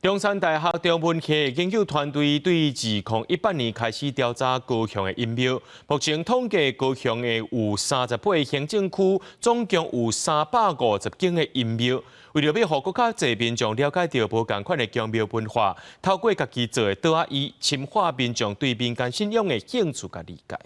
中山大學中文系研究團隊對2018年開始調查高雄的陰廟，目前統計高雄的有38個行政區，總共有350間的陰廟。為著欲予閣較濟民眾了解著無仝款的宮廟文化，透過家己做的桌仔椅，深化民眾對民間信仰的興趣佮理解。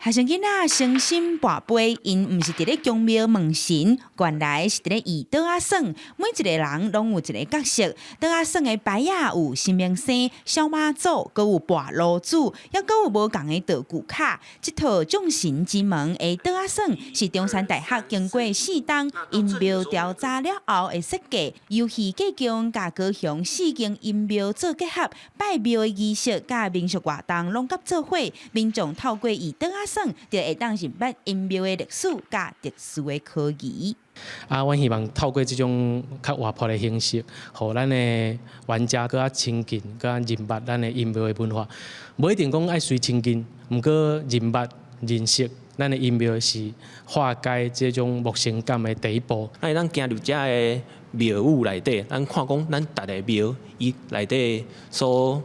學生囡仔誠心跋杯，𪜶毋是佇咧宮廟問神，原來是佇咧椅桌仔耍。每一個人攏有一个角色，桌仔耍的牌仔有神明星、小媽祖，閣有跋爐主，猶閣有無仝的道具卡。這套眾神之門的桌仔耍，是中山大學經過4冬陰廟調查了後的設計。遊戲過程佮高雄四間陰廟做結合，拜廟的儀式佮民俗活動攏佮做伙，民眾透過椅桌仔耍，就會當認捌陰廟的歷史佮特殊的科儀。啊，阮希望透過這種較活潑的形式，予咱的玩家閣較親近、閣較認捌咱的陰廟的文化。無一定講愛隨親近，毋過認捌、認識咱的陰廟是化解這種陌生感的第一步。咱會當行入遮个廟宇內底，咱看講咱逐个廟伊內底所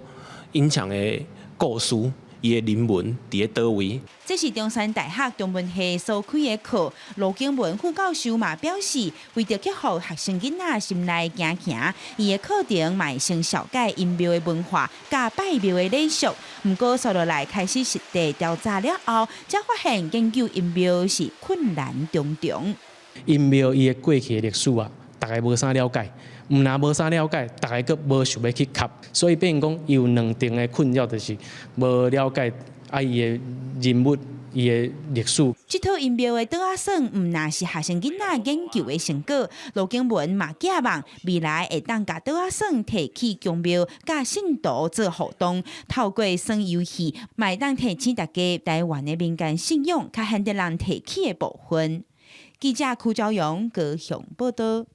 隱藏的故事，伊的人文佇咧佗位？這是中山大學中文系所開的課，盧景文副教授嘛表示，為著克服學生囡仔心內驚驚，伊的課程嘛會先紹介陰廟的文化佮拜廟的禮俗。毋過，紲落來開始實地調查了後，才發現研究陰廟是困難重重。陰廟伊的過去的歷史啊，逐家無啥了解，毋但無啥了解，逐家閣無想欲去磕，所以變成講伊有兩重的困擾，就是無了解啊伊的人物、伊的歷史。這套陰廟的桌仔耍，毋但是學生囡仔研究的成果，盧景文嘛寄望未來會當共桌仔耍提去宮廟，佮信徒做互動，透過耍遊戲，嘛會當提醒大家台灣的民間信仰較現代人提起的部分。記者柯昭陽高雄報道。